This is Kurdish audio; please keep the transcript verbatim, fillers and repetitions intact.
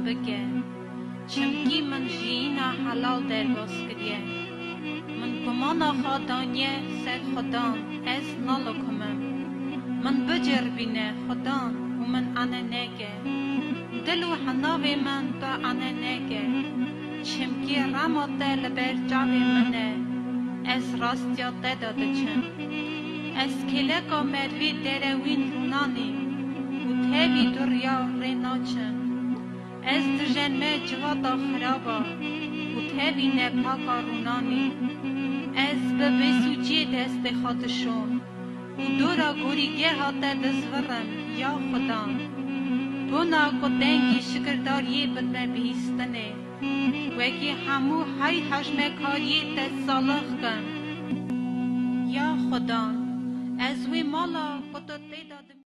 bike. Çimkî min jiyîna helal derbas kiriye. Min gumana xwe daniye ser Xudan, ez naliqimim. Min biceribîne Xudan û min ane neke. Dil û hinavê min tu ane neke. Çimkî rema te li ber çavê min e. Ez rastiya te de diçim. Ez kêleka merivê derewîn rûnanî û tevî dûriya rê naçim. Ez dijenme civata xiraba û tevî nepaka rûnanî. Ez bi bêsûciyê destê xwe dişom û dora gorîgeha te dizvirim, ya Xudan. Bona ku dengê şikirdariyê bidime bihîstinê, wekî hemû hey hejmekariyê te salix kim. Ya Xudan, ez wê mala ku tu tê de